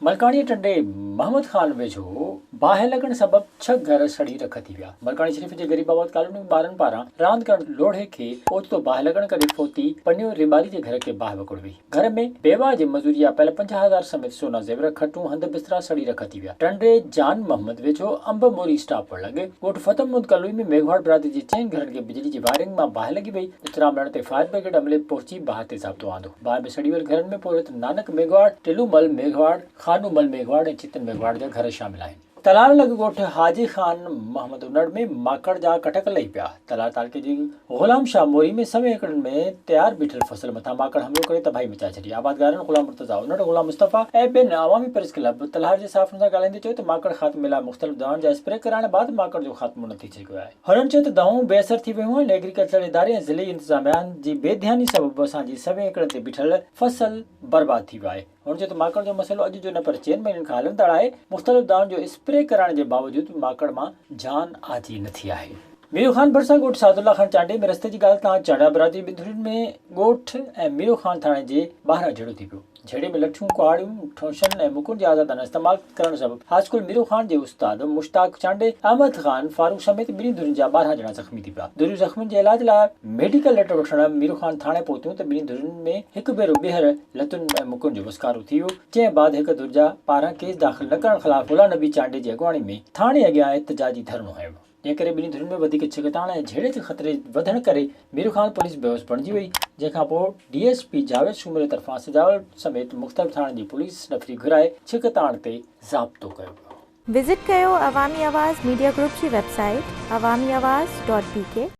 ملڪاڻي ٽنڊي محمد خان ويجهو باهه لڳڻ سبب ڇهه گهر سڙي رک ٿي ويا. ملڪاڻي شريف جي غريب آباد ڪالوني ۾ ٻارن پاران راند ڪرڻ لوڙهي کي اوچتو باهه لڳڻ ڪري فوتي پنيو ريٻاري جي گهر کي باهه وڪوڙي وئي. گهر ۾ بيواهه جي مزوري جا پيل 50 هزار سميت سونا زيور، کٽون، هنڌ بسترا سڙي رک ٿي ويا. ٽنڊي جان محمد ويجهو انب موري اسٽاپ لڳ ڳوٺ فتح محمد ڪلوئي ۾ ميگهواڙ برادري جي چئن گهرن کي بجلي جي وائرنگ مان باهه لڳي وئي. اطلاع ملڻ تي فائر برگيڊ عملي پهچي باهه تي ضابطو آندو. باهه ۾ سڙي ويل گهرن ۾ پورهيت نانڪ ميگهواڙ، ٽلو مل ميگهواڙ، خانو مل ميگهواڙ ۽ چتن ميگهواڙ جا گهر شامل آهن. تلار لڳ ڳوٺ حاجي خان محمد انڙ ۾ ماڪڙ جا ڪٽڪ لهي پيا. تلار تعلقي جي غلام شاهه موري ۾ سوين ايڪڙن ۾ تيار بيٺل فصل مٿان ماڪڙ حملو ڪري تباهي مچائي ڇڏي. آبادگارن غلام مرتضيٰ انڙ، غلام مصطفيٰ ۽ ٻين عوامي پريس ڪلب تلهار جي صحافين سان ڳالهائيندي چيو ته ماڪڙ خاتمي لاء مختلف دوائن جا اسپري ڪرائڻ بعد ماڪڙ جو خاتمو نه ٿي سگهيو آهي. هنن چيو ته دوائون بي اثر ٿي ويون آهن، ايگريڪلچر اداري ۽ ضلعي انتظاميا جي بي ڌياني سبب اسان جي سوين ايڪڙن تي بيٺل فصل برباد ٿي ويو آهي. هن چيو ته ماڪڙ جو مسئلو اڄ جو نه پر چئن مهينن کان هلندڙ آهي، مختلف دوائن جو اسپري ڪرائڻ جي باوجود به ماڪڙ مان جان آجي نه ٿي آهي. ميرو خان ڀرسان ڳوٺ سعدالله خان چانڊيي ۾ رستي جي ڳالهه تان چانڊيا برادري ٻن ڌرين ۾ ڳوٺ ۽ ميرو خان ٿاڻي جي ٻاهران جهيڙو ٿي پيو. جهيڙي ۾ لٺيون، ڪهاڙيون، ٺونشن ۽ مڪن جي آزادانه استعمال ڪرڻ سبب هاء اسڪول ميرو خان جي استاد مشتاق چانڊيي، احمد خان، فاروق سميت ٻنهي ڌرين جا 12 ڄڻا زخمي ٿي پيا. ڌريون زخمين جي علاج لاء ميڊيڪل ليٽر وٺڻ ميرو خان ٿاڻي پهتيون ته ٻنهي ڌرين ۾ هڪ ڀيرو ٻيهر لتن ۽ مڪن جو وسڪارو ٿي ويو، جنهن بعد هڪ ڌر جا پاران ڪيس داخل نه ڪرڻ خلاف غلام نبي چانڊيي جي اڳواڻي ۾ ٿاڻي اڳيان احتجاجي ڌرڻو هنيو ويو. جنهن ڪري ٻنهي ڌرين ۾ وڌيڪ ڇڪتاڻ ۽ جهيڙي جي خطري وڌڻ ڪري ميرو خان پوليس بيوس بڻجي وئي، جنهن کان پوء ڊي ايس پي جاويد سومري طرفان سجاول سميت مختلف ٿاڻن جي پوليس نفري گهرائي ڇڪتاڻ تي ضابطو ڪيو ويو. وزٽ ڪيو عوامي آواز ميڊيا گروپ جي website Awami Awaz dot B K.